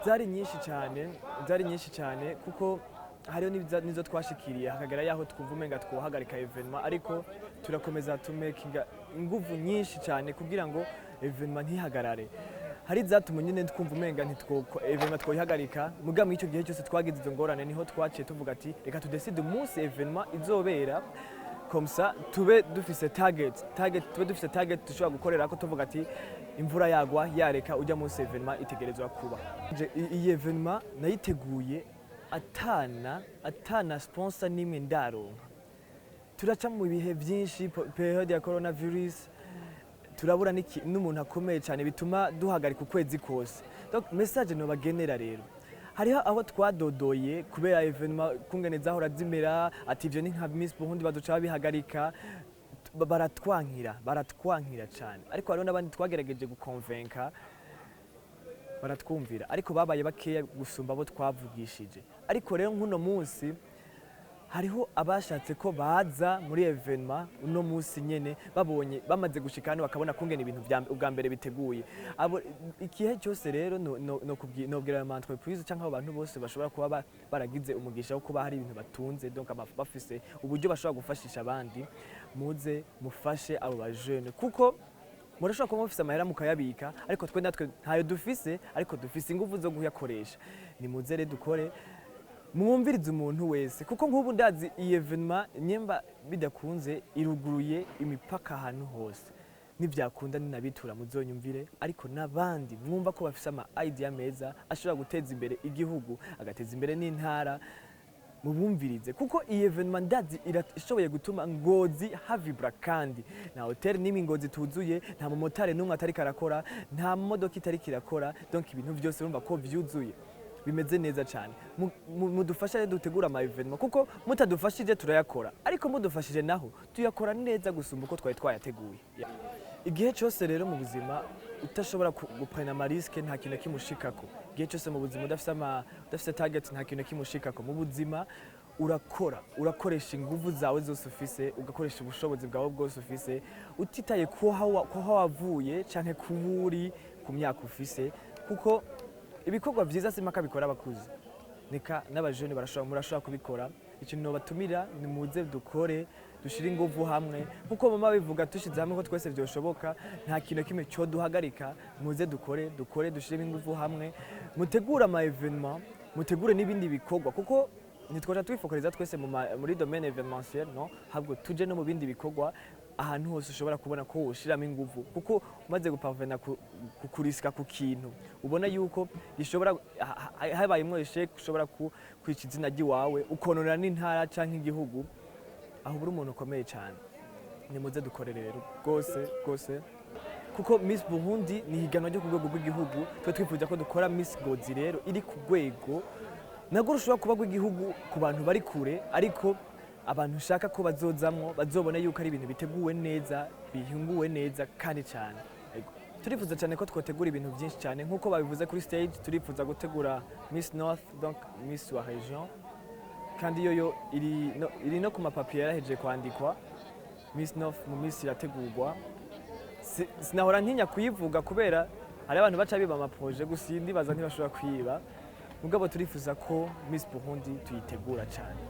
Zari nyinshi cyane, zari nyinshi cyane, kuko hariho n'izo twashikiriye hakagera yaho twumva umenga twohagarika événement, ariko turakomeza tumekinga inguvu nyinshi cyane kugira ngo événement ntihagarare. Hari izatuma nyine twumva umenga ntitwo événement twoyihagarika, muga muri icyo gihe cyose twagize izo ngorane, niho twaciye tuvuga ati reka tudécide umunsi événement izobera, comme ça tube dufise target, tube dufise target dushobora gukorera ko, tuvuga ati imvura yagwa yareka, ujya munsi événement itegerezwa kuba. Iyi événement nayiteguye atana sponsor nimwe ndaronka. Turaca mu bihe byinshi, période ya coronavirus, turabura n'umuntu akomeye cyane bituma duhagarika ukwezi kose. Donc message nobagenera rero, hariho aho twadodoye kubera événement kungene zahora zimera, ati ivyo ni nka Miss Burundi, baduca babihagarika. Baratwankira, baratwankira cyane, ariko hariho n'abandi twagerageje gukonvenka baratwumvira, ariko babaye bakeya gusumba abo twavugishije. Ariko rero nk'uno munsi hariho abashatse ko baza muri événement uno munsi nyene, babonye bamaze gushika hano bakabona kungena ibintu ubwa mbere biteguye. Abo igihe cyose rero nobwira ayo ma entreprise cyangwa abo bantu bose bashobora kuba baragize umugisha wo kuba hari ibintu batunze, donc bafise uburyo bashobora gufashisha abandi, muze mufashe abo bajene, kuko murashobora kuba mufise amahera mukayabika, ariko twe natwe ntayo dufise, ariko dufise ingufu zo kuyakoresha. Nimuze rero dukore, mwumvirize umuntu wese, kuko nk'ubu ndazi iyi événement nyemba bidakunze iruguruye imipaka ahantu hose. Nibyakunda ninabitura muzonyumvire, ariko n'abandi mwumva ko bafise ama idea meza ashobora guteza imbere igihugu, agateza imbere n'intara, mubumvirize, kuko iyi événement ndazi ishoboye gutuma Ngozi havibra, kandi nta hôtel n'imwe Ngozi tuzuye, nta mumotari n'umwe atariko arakora, nta modoka itariko irakora. Donc ibintu byose urumva ko vyuzuye, bimeze neza cyane. Mudufashe rero dutegura ama événement, kuko mutadufashije turayakora, ariko mudufashije naho tuyakora neza gusumba uko twari twayateguye. Igihe cyose rero mu buzima utashobora guprena ama risques, nta kintu kimushikako. Igihe cyose mu buzima udafise target, nta kintu kimushikako. Mu buzima urakora, urakoresha inguvu zawe zose ufise, ugakoresha ubushobozi bwawe bwose ufise, utitaye kuho wavuye canke kuba uri ku myaka ufise, kuko ibikorwa vyiza si mpaka bikora abakuze, nika n'abajene barashobora, murashobora kubikora. Ikintu nobatumira ni muze dukore, dushire inguvu hamwe, nkuko mama bivuga, dushize hamwe ko twese vyoshoboka, nta kintu kimwe cyo duhagarika. Muze dukore, dukore, dushiremo inguvu hamwe, mutegure ama événement, mutegure n'ibindi bikorwa, kuko ntitwaja twifokaliza twese muri domaine événementiel, no ahubwo tuje no mu bindi bikorwa, ahantu hose ushobora kubona ko woshiramo inguvu, kuko umaze guparvena kurisika ku kintu ubona yuko gishobora habayemwo échec, ushobora kwica izina ry'iwawe, ukononera n'intara canke igihugu, aho uri umuntu ukomeye cyane. Nimuze dukore rero rwose rwose, kuko Miss Burundi ni ihiganwa ryo ku rwego rw'igihugu. Twe twifuza ko dukora Miss Ngozi rero iri ku rwego nabwo rushobora kuba rw'igihugu ku bantu bari kure, ariko abantu ushaka ko bazozamwo bazobona yuko ari ibintu biteguwe neza, bihinguwe neza kandi cyane. Ego. Turifuza cyane ko twotegura ibintu byinshi cyane nk'uko babivuze kuri stage. Turifuza gutegura Miss North, donc Miss wa région, kandi yoyo iri no ku mapapiye yarahejeje kwandikwa. Miss North mu minsi irategurwa. Sinahora ntinya kuyivuga kubera hari abantu baca biba ama projets, gusa iyi ndibaza ntibashobora kwiba. Mugabo turifuza ko Miss Burundi tuyitegura cyane.